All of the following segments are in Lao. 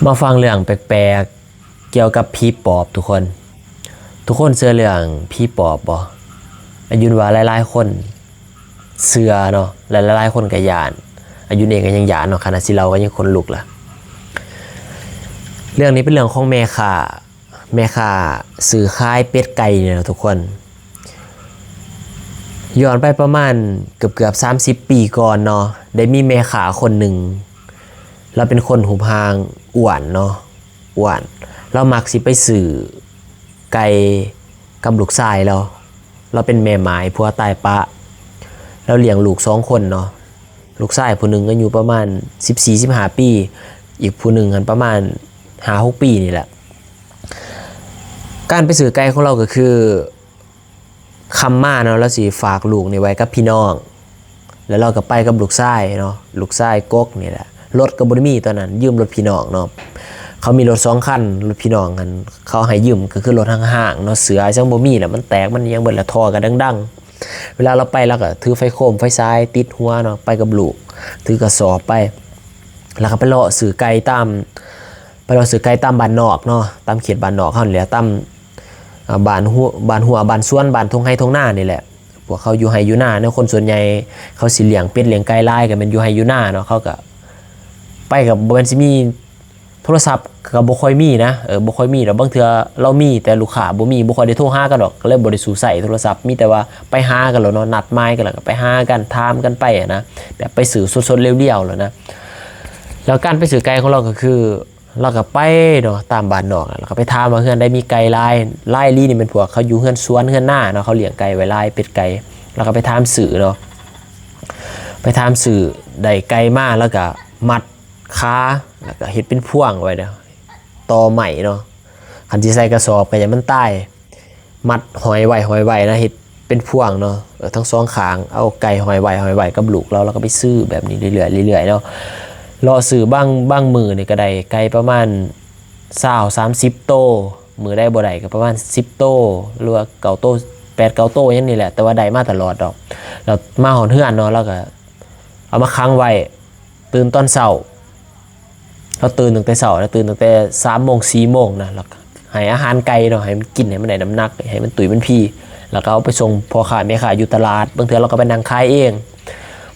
ມາຟັງເລື່ອງແປກໆກ່ຽວກັບຜີປອບທຸກຄົນ. ທຸກຄົນເຊື່ອເລື່ອງຜີປອບບໍ່? ອາຍຸນວ່າຫຼາຍໆຄົນເຊື່ອເນາະ ແລະ ຫຼາຍໆຄົນກໍຢ້ານ. ອາຍຸນເອງກໍຍັງຢ້ານເນາະ, ຂະໜາດຊິເລົ່າກໍຍັງຂົນລຸກລະ. ເລື່ອງນີ້ເປັນເລື່ອງຂອງແມ່ຄ້າ ແມ່ຄ້າຊື້ຂາຍເປັດໄກ່ນີ້ລະທຸກຄົນ. ຍ້ອນໄປປະມານເກືອບໆສາມສິບປີກ່ອນເນາະ, ໄດ້ມີແມ່ຄ້າຄົນໜຶ່ງ ລາວເປັນຄົນຮູບຮ່າງອ້ວນເນາະ, ອ້ວນ. ລາວມັກຊິໄປຊື້ໄກ່ກັບລູກຊາຍລາວ. ລາວເປັນແມ່ໝ້າຍ ຜົວຕາຍປະ. ລາວລ້ຽງລູກສອງຄົນເນາະ, ລູກຊາຍຜູ້ໜຶ່ງອາຍຸປະມານສິບສີ່ ສິບຫ້າປີ, ອີກຜູ້ໜຶ່ງຫັ້ນປະມານຫ້າຫົກປີນີ້ແຫຼະ. ການໄປຊື້ໄກ່ຂອງລາວກໍຄື ຄ່ຳມາເນາະ ລາວຊິຝາກລູກນີ້ໄວ້ກັບພີ່ນ້ອງ ແລ້ວລາວກໍໄປກັບລູກຊາຍເນາະ, ລູກຊາຍກົກນີ້ແຫຼະ. ລົດກໍບໍ່ໄດ້ມີຕອນນັ້ນ, ຢືມລົດພີ່ນ້ອງເນາະ. ເຂົາມີລົດສອງຄັນ, ລົດພີ່ນ້ອງຫັ້ນເຂົາໃຫ້ຢືມ ກໍຄືລົດຮ້າງໆເນາະ, ເສື້ອຈັ່ງບໍ່ມີລະ, ມັນແຕກມັນຫຍັງເບິດລະ, ທໍ່ກໍດັງໆ. ເວລາລາວໄປ ລາວກໍຖືໄຟໂຄມໄຟສາຍຕິດຫົວເນາະ, ໄປກັບລູກ ຖືກະສອບໄປ. ແລ້ວກໍໄປເລາະຊື້ໄກ່ຕາມ ໄປເລາະຊື້ໄກ່ຕາມບ້ານນອກເນາະ, ຕາມເຂດບ້ານນອກເຮົານີ້ແຫຼະ, ຕາມ ອາ ບ້ານຫົວ ບ້ານຫົວ ບ້ານສວນ ບ້ານທົ່ງໄຮ່ທົ່ງນານີ້ແຫຼະ. ພວກເຂົາຢູ່ໄຮ່ຢູ່ນາເນາະ, ຄົນສ່ວນໃຫຍ່ເຂົາຊິລ້ຽງເປັດລ້ຽງໄກ່ຫຼາຍກໍແມ່ນຢູ່ໄຮ່ຢູ່ນາເນາະ. ເຂົາກໍໄປ ກໍບໍ່ແມ່ນຊິມີໂທລະສັບ ກໍບໍ່ຄ່ອຍມີນະ, ເອີ ບໍ່ຄ່ອຍມີດອກ. ບາງເທື່ອລາວມີ ແຕ່ລູກຄ້າບໍ່ມີ, ບໍ່ຄ່ອຍໄດ້ໂທຫາກັນດອກ, ກໍເລີຍບໍ່ໄດ້ສູ່ໃຊ້ໂທລະສັບ. ມີແຕ່ວ່າໄປຫາກັນໂລດເນາະ, ນັດໝາຍກັນ ແລ້ວກໍໄປຫາກັນ ຖາມກັນໄປຫັ້ນນະ, ແບບໄປຊື້ສົດໆລຽວໆໂລດນະ. ແລ້ວການໄປຊື້ໄກ່ຂອງລາວກໍຄື ລາວກໍໄປເນາະ ຕາມບ້ານນອກ ແລ້ວກໍໄປຖາມວ່າເຮືອນໃດມີໄກ່ຫຼາຍ. ຫຼາຍອີ່ຫຼີນີ້ແມ່ນພວກເຂົາຢູ່ເຮືອນສວນເຮືອນນາເນາະ, ເຂົາລ້ຽງໄກ່ໄວ້ຫຼາຍ ເປັດໄກ່. ລາວກໍໄປຖາມຊື້ເນາະ, ໄປຖາມຊື້ ໄດ້ໄກ່ມາ ລາວກໍມັດຂາ ແລ້ວກໍເຮັດເປັນພວງໄວ້ເນາະ, ຕໍ່ໄມ້ເນາະ, ຄັນຊິໃສ່ກະສອບກໍຢ່າມັນຕາຍ. ມັດຫ້ອຍໄວ້ ຫ້ອຍໄວ້ນະ, ເຮັດເປັນພວງເນາະ ເອີ ທັງສອງຂ້າງ, ເອົາໄກ່ຫ້ອຍໄວ້ ຫ້ອຍໄວ້ກັບລູກລາວ, ລາວກໍໄປຊື້ແບບນີ້ເລື້ອຍໆ ເລື້ອຍໆເນາະ. ເລາະຊື້ບາງ ບາງມື້ນີ້ກໍໄດ້ໄກ່ປະມານຊາວ ສາມສິບໂຕ, ມື້ໃດບໍ່ໄດ້ກໍປະມານສິບໂຕ ຫຼືວ່າເກົ້າໂຕ ແປດເກົ້າໂຕຫຍັງນີ້ແຫຼະ, ແຕ່ວ່າໄດ້ມາຕະຫຼອດດອກ. ແລ້ວມາຮອດເຮືອນເນາະ, ລາວກໍເອົາມາຂັງໄວ້ ຕື່ນຕອນເຊົ້າ ລາວຕື່ນຕັ້ງແຕ່ເຊົ້ານະ, ຕື່ນຕັ້ງແຕ່ສາມໂມງ ສີ່ໂມງນະ, ແລ້ວກໍໃຫ້ອາຫານໄກ່ເນາະ, ໃຫ້ມັນກິນ ໃຫ້ມັນໄດ້ນ້ຳໜັກ ໃຫ້ມັນຕຸ້ຍມັນພີ, ແລ້ວກໍເອົາໄປສົ່ງພໍ່ຄ້າແມ່ຄ້າຢູ່ຕະຫຼາດ. ບາງເທື່ອລາວກໍໄປນັ່ງຂາຍເອງ,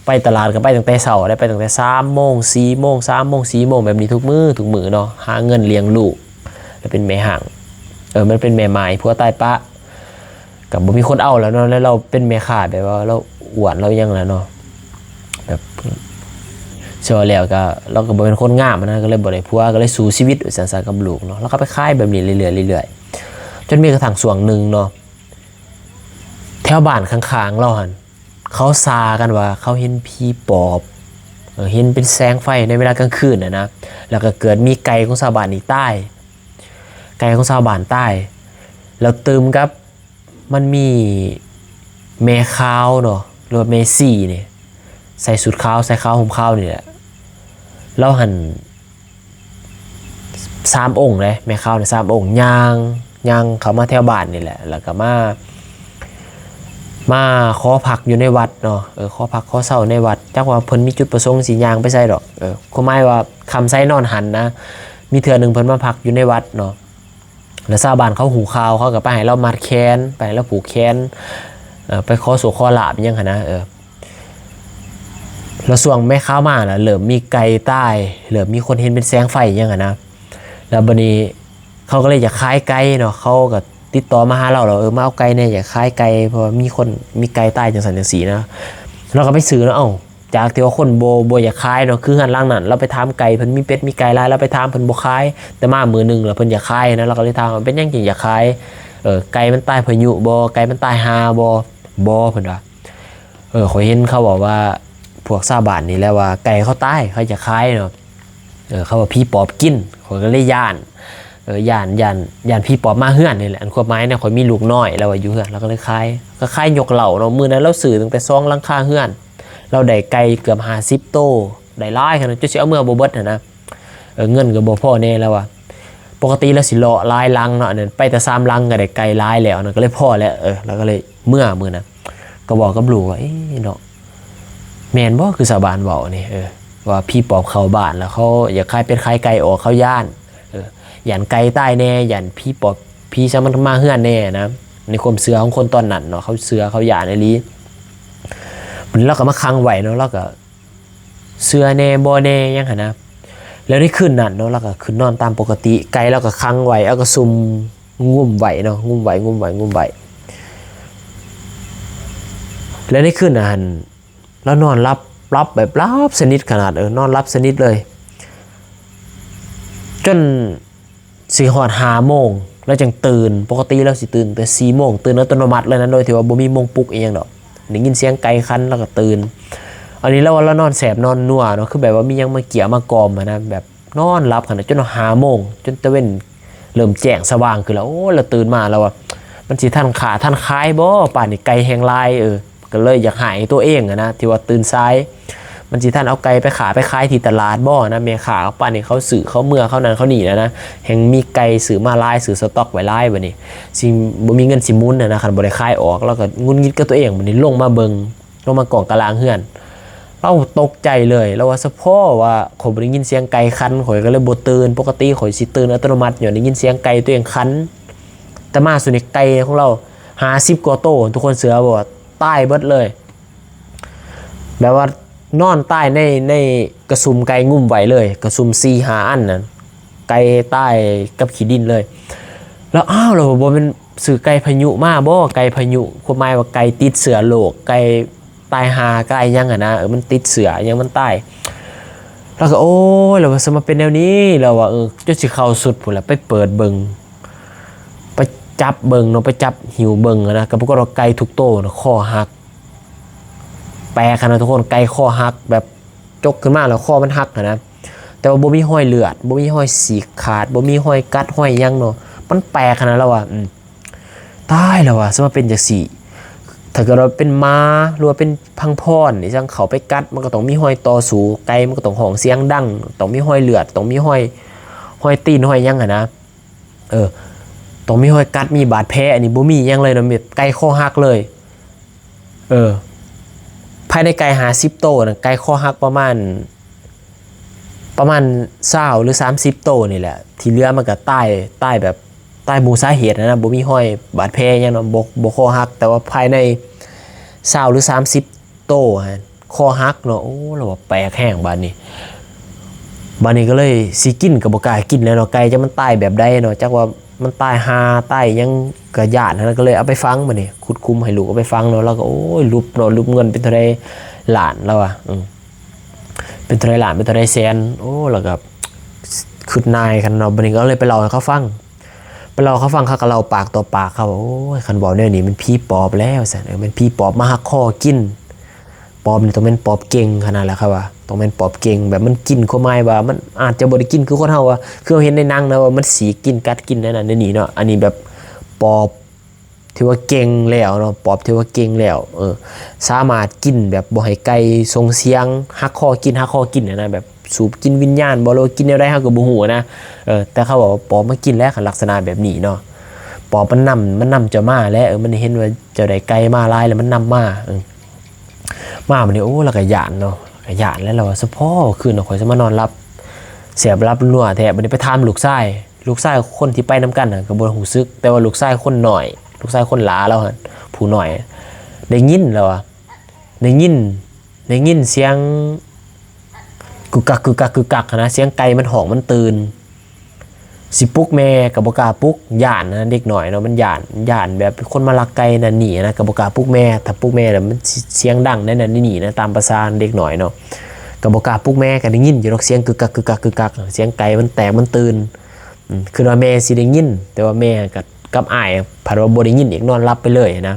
ໄປຕະຫຼາດກໍໄປຕັ້ງແຕ່ເຊົ້າໄດ໋, ໄປຕັ້ງແຕ່ສາມໂມງ ສີ່ໂມງ ສາມໂມງ ສີ່ໂມງ ແບບນີ້ທຸກມື້ ທຸກມື້ເນາະ, ຫາເງິນລ້ຽງລູກ. ລາວເປັນແມ່ຮ້າງ ເອີ ມັນເປັນແມ່ໝ້າຍ ຜົວຕາຍປະ. ກໍບໍ່ມີຄົນເອົາແລ້ວເນາະ, ແລ້ວລາວເປັນແມ່ຄ້າ ແບບວ່າລາວອ້ວນລາວຫຍັງແລ້ວເນາະ, ແບບ ເຊື່ອແລ້ວກໍ ລາວກໍບໍ່ແມ່ນຄົນງາມນະ, ກໍເລີຍບໍ່ໄດ້ຜົວ, ກໍເລີຍສູ້ຊີວິດວ່າຊັ້ນຊະກັບລູກເນາະ. ລາວກໍໄປຂາຍແບບນີ້ເລື້ອຍໆ ເລື້ອຍໆ ຈົນມີກະທັ່ງຊ່ວງໜຶ່ງເນາະ, ແຖວບ້ານຂ້າງໆລາວຫັ້ນ ເຂົາຊ່າກັນວ່າເຂົາເຫັນຜີປອບ, ເອີ ເຫັນເປັນແສງໄຟໃນເວລາກາງຄືນຫັ້ນນະ, ແລ້ວກໍເກີດມີໄກ່ຂອງຊາວບ້ານນີ້ຕາຍ, ໄກ່ຂອງຊາວບ້ານຕາຍ. ແລ້ວຕື່ມກັບ ມັນມີແມ່ຂາວເນາະ ຫຼືວ່າແມ່ຊີນີ້ ໃສ່ຊຸດຂາວ ໃສ່ຂາວຫົ່ມຂາວນີ້ແຫຼະ, ລາວຫັ້ນສາມອົງເດ້, ແມ່ຂາວນີ້ສາມອົງ ຍ່າງ ຍ່າງເຂົ້າມາແຖວບ້ານນີ້ແຫຼະ, ແລ້ວກໍມາ ມາຂໍພັກຢູ່ໃນວັດເນາະ, ເອີ ຂໍພັກຂໍເຊົາໃນວັດ. ຈັກວ່າເພິ່ນມີຈຸດປະສົງຊິຍ່າງໄປໃສດອກ, ເອີ ຄວາມໝາຍວ່າຄ່ຳໃສນອນຫັ້ນນະ. ມີເທື່ອໜຶ່ງເພິ່ນມາພັກຢູ່ໃນວັດເນາະ, ແລ້ວຊາວບ້ານເຂົາຮູ້ຂ່າວ ເຂົາກໍໄປໃຫ້ລາວມັດແຂນ ໄປໃຫ້ລາວຜູກແຂນ ເອີ ໄປຂໍໂຊກຂໍລາບອີ່ຫຍັງຫັ້ນນະ. ເອີ ແລ້ວຊ່ວງແມ່ຂາວມາລະ ເລີ່ມມີໄກ່ຕາຍ ເລີ່ມມີຄົນເຫັນເປັນແສງໄຟອີ່ຫຍັງຫັ້ນນະ. ແລ້ວບັດນີ້ເຂົາກໍເລີຍຢາກຂາຍໄກ່ເນາະ, ເຂົາກໍຕິດຕໍ່ມາຫາລາວ ແລ້ວ ເອີ ມາເອົາໄກ່ແດ່ ຢາກຂາຍໄກ່ ເພາະວ່າມີຄົນ ມີໄກ່ຕາຍຈັ່ງຊັ້ນຈັ່ງຊີ້ນະ. ລາວກໍໄປຊື້ເນາະ, ເອົ້າ ຈາກທີ່ວ່າຄົນບໍ່ ບໍ່ຢາກຂາຍເນາະ, ຄືເຮືອນຫຼັງນັ້ນ ລາວໄປຖາມໄກ່ ເພິ່ນມີເປັດມີໄກ່ຫຼາຍ ລາວໄປຖາມ ເພິ່ນບໍ່ຂາຍ. ແຕ່ມາມື້ໜຶ່ງລະ ເພິ່ນຢາກຂາຍນະ, ລາວກໍເລີຍຖາມວ່າເປັນຫຍັງຈຶ່ງຢາກຂາຍ, ເອີ ໄກ່ມັນຕາຍພະຍຸບໍ່ ໄກ່ມັນຕາຍຫ່າບໍ່? ບໍ່ ເພິ່ນວ່າ. ເອີ ຂ້ອຍເຫັນເຂົາເວົ້າວ່າ ພວກຊາວບ້ານນີ້ແຫຼະວ່າໄກ່ເຂົາຕາຍ ເຂົາຢາກຂາຍເນາະ, ເອີ ເຂົາວ່າຜີປອບກິນ. ຂ້ອຍກໍເລີຍຢ້ານ ເອີ ຢ້ານ ຢ້ານ ຢ້ານຜີປອບມາເຮືອນນີ້ແຫຼະ. ອັນຄວາມໝາຍນະ ຂ້ອຍມີລູກນ້ອຍ ລາວວ່າຢູ່ເຮືອນ ລາວກໍເລີຍຂາຍ ກໍຂາຍຍົກເຫຼົ່າເນາະ. ມື້ນັ້ນລາວຊື້ຕັ້ງແຕ່ສອງຫຼັງຄາເຮືອນ, ລາວໄດ້ໄກ່ເກືອບຫ້າສິບໂຕ ໄດ້ຫຼາຍຂະໜາດ ຈົນຊິເອົາເມືອບໍ່ເບິດຫັ້ນນະ. ເອີ ເງິນກໍບໍ່ພໍແດ່ ລາວວ່າ. ປົກກະຕິລາວຊິເລາະຫຼາຍຫຼັງເນາະ, ອັນນັ້ນໄປແຕ່ສາມຫຼັງກໍໄດ້ໄກ່ຫຼາຍແລ້ວນະ, ກໍເລີຍພໍແລ້ວ. ເອີ ລາວກໍເລີຍເມືອມື້ນັ້ນ, ກໍບອກກັບລູກວ່າ ເອີເນາະ ແມ່ນບໍ່ ຄືຊາວບ້ານເວົ້ານີ້? ເອີ ວ່າຜີປອບເຂົ້າບ້ານ ແລ້ວເຂົາຢາກຂາຍເປັດຂາຍໄກ່ອອກ ເຂົາຢ້ານ ເອີ ຢ້ານໄກ່ຕາຍແດ່ ຢ້ານຜີປອບຜີສາງມັນມາເຮືອນແດ່ນະ. ໃນຄວາມເຊື່ອຂອງຄົນຕອນນັ້ນເນາະ ເຂົາເຊື່ອເຂົາຢ້ານອີ່ຫຼີ. ລາວກໍມາຂັງໄວ້ເນາະ ລາວກໍເຊື່ອແດ່ບໍ່ແດ່ຫຍັງຫັ້ນນະ. ແລ້ວໃນຄືນນັ້ນເນາະ ລາວກໍຂຶ້ນນອນຕາມປົກກະຕິ ໄກ່ລາວກໍຂັງໄວ້ ເອົາກະສຸມງຸ້ມໄວ້ເນາະ ງຸ້ມໄວ້ ງຸ້ມໄວ້ ງຸ້ມໄວ້. ແລ້ວໃນຄືນນັ້ນ ລາວນອນຫຼັບ ຫຼັບແບບຫຼັບສະໜິດຂະໜາດ ເອີ ນອນຫຼັບສະໜິດເລີຍ ຈົນຊິຮອດຫ້າໂມງ ລາວຈັ່ງຕື່ນ. ປົກກະຕິລາວຊິຕື່ນແຕ່ສີ່ໂມງ ຕື່ນອັດຕະໂນມັດເລີຍນະ ໂດຍທີ່ວ່າບໍ່ມີໂມງປຸກອີ່ຫຍັງດອກ ໄດ້ຍິນສຽງໄກ່ຂັນລາວກໍຕື່ນ. ອັນນີ້ລາວວ່າລາວນອນແຊບນອນນົວເນາະ ຄືແບບວ່າມີຫຍັງມາກ້ຽມາກ່ອມຫັ້ນນະ ແບບນອນຫຼັບຂະໜາດ ຈົນຫ້າໂມງ ຈົນຕາເວັນ ເລີ່ມແຈ້ງສະຫວ່າງຂຶ້ນແລ້ວ. ໂອ້ຍ ລາວຕື່ນມາ ລາວວ່າ ມັນຊິທັນຄ້າທັນຂາຍບໍ່ ປ່ານນີ້ໄກ່ແຮ່ງຫຼາຍ. ເອີ ກໍເລີຍຢາກຮ້າຍໃຫ້ຕົວເອງຫັ້ນນະ ທີ່ວ່າຕື່ນສາຍ ມັນຊິທັນເອົາໄກ່ໄປຄ້າໄປຂາຍທີ່ຕະຫຼາດບໍ່ນະ ແມ່ຄ້າ ປ່ານນີ້ເຂົາຊື້ເຂົາເມືອ ເຂົານັ້ນເຂົານີ້ແລ້ວນະ ແຮ່ງມີໄກ່ຊື້ມາຫຼາຍ ຊື້ສະຕັອກໄວ້ຫຼາຍ ບັດນີ້ຊິບໍ່ມີເງິນຊິໝູນຫັ້ນນະ ຄັນບໍ່ໄດ້ຂາຍອອກ. ລາວກໍຫງຸດຫງິດກັບຕົວເອງ ບັດນີ້ລົງມາເບິ່ງ ລົງມາກ້ອງກະລາງເຮືອນ ລາວຕົກໃຈເລີຍ. ລາວວ່າ ສະເພາະວ່າຂ້ອຍບໍ່ໄດ້ຍິນສຽງໄກ່ຂັນ ຂ້ອຍກໍເລີຍບໍ່ຕື່ນ ປົກກະຕິຂ້ອຍຊິຕື່ນອັດຕະໂນມັດ ຍ້ອນໄດ້ຍິນສຽງໄກ່ຕົວເອງຂັນ. ແຕ່ມາສຸດນີ້ໄກ່ຂອງລາວຫ້າສິບກວ່າໂຕ ທຸກຄົນເຊື່ອບໍ່ວ່າຕາຍເບິດເລີຍ ແບບວ່ານອນຕາຍໃນ ໃນກະສຸມໄກ່ງຸ້ມໄວ້ເລີຍ ກະສຸມສີ່ຫ້າອັນນັ້ນ ໄກ່ຕາຍກັບຂີ້ດິນເລີຍ. ແລ້ວ ອ້າວ ແລ້ວບໍ່ແມ່ນຊື້ໄກ່ພະຍຸມາບໍ່ ໄກ່ພະຍຸ ຄວາມໝາຍວ່າໄກ່ຕິດເຊື້ອໂລກ ໄກ່ຕາຍຫ່າ ໄກ່ຫຍັງຫັ້ນນະ ເອີ ມັນຕິດເຊື້ອຫຍັງມັນຕາຍ. ລາວກໍ ໂອ້ຍ ລາວວ່າ ສະມາເປັນແນວນີ້ ລາວວ່າ ເອີ ຈົນຊິເຂົ້າສຸດພຸ້ນລະ ໄປເປີດເບິ່ງ ໄປຈັບເບິ່ງເນາະ ໄປຈັບຫິ້ວເບິ່ງຫັ້ນນະ ກໍປາກົດວ່າໄກ່ທຸກໂຕນະ ຄໍຫັກ. ແປກຫັ້ນນະທຸກຄົນ ໄກ່ຄໍຫັກ ແບບຈົກຂຶ້ນມາແລ້ວຄໍມັນຫັກຫັ້ນນະ ແຕ່ວ່າບໍ່ມີຮອຍເລືອດ ບໍ່ມີຮອຍສີກຂາດ ບໍ່ມີຮອຍກັດຮອຍຫຍັງເນາະ ມັນແປກຫັ້ນນະ. ລາວວ່າ ອືມ ຕາຍ ລາວວ່າ ສະມາເປັນຈັ່ງຊີ້ ຖ້າເກີດວ່າເປັນໝາ ຫຼືວ່າເປັນພັງພອນນີ້ ຈັ່ງເຂົ້າໄປກັດ ມັນກໍຕ້ອງມີຮອຍຕໍ່ສູ້ ໄກ່ມັນກໍຕ້ອງຮ້ອງສຽງດັງ ຕ້ອງມີຮອຍເລືອດ ຕ້ອງມີຮອຍ ຮອຍຕີນ ຮອຍຫຍັງຫັ້ນນະ. ເອີ ຕ້ອງມີຮອຍກັດ ມີບາດແຜ ອັນນີ້ບໍ່ມີຫຍັງເລີຍເນາະ ແບບໄກ່ຄໍຫັກເລີຍ. ເອີ ພາຍໃນໄກ່ຫ້າສິບໂຕນະ ໄກ່ຄໍຫັກປະມານ ປະມານຊາວ ຫຼື ສາມສິບໂຕນີ້ແຫຼະ ທີ່ເຫຼືອມັນກໍຕາຍ ຕາຍແບບ ຕາຍບໍ່ຮູ້ສາເຫດຫັ້ນນະ ບໍ່ມີຮອຍບາດແຜຫຍັງເນາະ ບໍ່ ບໍ່ຄໍຫັກ. ແຕ່ວ່າພາຍໃນຊາວ ຫຼື ສາມສິບໂຕຫັ້ນ ຄໍຫັກເນາະ. ໂອ້ ລາວວ່າແປກແຮງບາດນີ້ ບາດນີ້ກໍເລີຍຊິກິນກໍບໍ່ກ້າກິນແລ້ວເນາະ ໄກ່ຈັກມັນຕາຍແບບໃດເນາະ ຈັກວ່າມັນຕາຍຫ່າຕາຍຫຍັງກໍຢ້ານຫັ້ນນະ ກໍເລີຍເອົາໄປຝັງ. ບາດນີ້ຂຸດຂຸມໃຫ້ລູກເອົາໄປຝັງເນາະ ລາວກໍ ໂອ້ຍ ຫຼຸບເນາະ ຫຼຸບເງິນເປັນເທົ່າໃດລ້ານ ລາວວ່າ ເອີ ເປັນເທົ່າໃດລ້ານ ເປັນເທົ່າໃດແສນ. ໂອ້ ລາວກໍຄຶດໜ້າຍຄັນເນາະ ບາດນີ້ກໍເລີຍໄປເລົ່າໃຫ້ເຂົາຟັງ ໄປເລົ່າເຂົາຟັງ ເຂົາກໍເລົ່າປາກຕໍ່ປາກ ເຂົາວ່າ ໂອ້ຍ ຄັນເວົ້າແນວນີ້ແມ່ນຜີປອບແລ້ວ ຊັ້ນ ເອີ ແມ່ນຜີປອບມາຫັກຄໍກິນ. ປອບນີ້ຕ້ອງແມ່ນປອບເກັ່ງຂະໜາດແຫຼະ ເຂົາວ່າ ຕ້ອງແມ່ນປອບເກັ່ງ ແບບມັນກິນ ຄວາມໝາຍວ່າມັນອາດຈະບໍ່ໄດ້ກິນຄືຄົນເຮົາ ວ່າຄືເຮົາເຫັນໃນໜັງນະ ວ່າມັນສີກກິນ ກັດກິນ ແນວນັ້ນແນວນີ້ເນາະ. ອັນນີ້ແບບປອບ ຖືວ່າເກັ່ງແລ້ວເນາະ ປອບຖືວ່າເກັ່ງແລ້ວ ເອີ ສາມາດກິນແບບບໍ່ໃຫ້ໄກ່ສົ່ງສຽງ ຫັກຄໍກິນ ຫັກຄໍກິນຫັ້ນນະ ແບບສູບກິນວິນຍານບໍ່ ຫຼືວ່າກິນແນວໃດເຮົາກໍບໍ່ຮູ້ນະ. ເອີ ແຕ່ເຂົາເວົ້າວ່າປອບມາກິນແຫຼະ ຄັນລັກສະນະແບບນີ້ເນາະ ປອບມັນນຳ ມັນນຳເຈົ້າມາແຫຼະ ເອີ ມັນເຫັນວ່າເຈົ້າໄດ້ໄກ່ມາຫຼາຍ ແລ້ວມັນນຳມາ ເອີ ມາບັດນີ້ ໂອ້ ລາວກໍຢ້ານເນາະ ກໍຢ້ານແຫຼະ ລາວວ່າ ສະເພາະຄືນເນາະ ຂ້ອຍຊິມານອນຫຼັບແຊບຫຼັບນົວແທ້. ບັດນີ້ໄປຖາມລູກຊາຍ ລູກຊາຍຄົນທີ່ໄປນຳກັນນະກໍບໍ່ຮູ້ສຶກ ແຕ່ວ່າລູກຊາຍຄົນນ້ອຍ ລູກຊາຍຄົນຫຼ້າລາວຫັ້ນ ຜູ້ນ້ອຍ ໄດ້ຍິນ ລາວວ່າ ໄດ້ຍິນ ໄດ້ຍິນສຽງກຶກກັກ ກຶກກັກ ກຶກກັກຫັ້ນນະ ສຽງໄກ່ມັນຮ້ອງ ມັນຕື່ນ ຊິປຸກແມ່ກໍບໍ່ກ້າປຸກ ຢ້ານນະ ເດັກນ້ອຍເນາະ ມັນຢ້ານ ຢ້ານແບບຄົນມາລັກໄກ່ນັ້ນນີ້ນະ ກໍບໍ່ກ້າປຸກແມ່ ຖ້າປຸກແມ່ລະມັນຊິສຽງດັງແນວນັ້ນແນວນີ້ນະ ຕາມພາສາເດັກນ້ອຍເນາະ ກໍບໍ່ກ້າປຸກແມ່ ກໍໄດ້ຍິນຢູ່ດອກ ສຽງກຶກກັກ ກຶກກັກ ກຶກກັກ ສຽງໄກ່ມັນແຕກ ມັນຕື່ນ. ອືມ ຄິດວ່າແມ່ຊິໄດ້ຍິນ ແຕ່ວ່າແມ່ກັບ ກັບອ້າຍພັດວ່າບໍ່ໄດ້ຍິນອີກ ນອນຫຼັບໄປເລີຍນະ.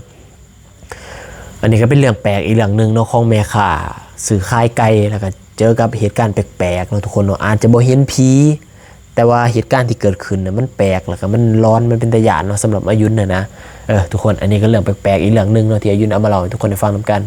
ອັນນີ້ກໍເປັນເລື່ອງແປກອີກເລື່ອງໜຶ່ງເນາະ ຂອງແມ່ຄ້າຊື້ຂາຍໄກ່ ແລ້ວກໍເຈີກັບເຫດການແປກໆເນາະທຸກຄົນເນາະ ອາດຈະບໍ່ເຫັນຜີ ແຕ່ວ່າເຫດການທີ່ເກີດຂຶ້ນນະມັນແປກ ແລ້ວກໍມັນຫຼອນ ມັນເປັນຕາຢ້ານເນາະ ສຳລັບອາຍຸນນະນະ. ເອີ ທຸກຄົນ ອັນນີ້ກໍເລື່ອງແປກໆອີກເລື່ອງໜຶ່ງເນາະ ທີ່ອາຍຸນເອົາມາເລົ່າໃຫ້ທຸກຄົນໄດ້ຟັງນຳກັນ.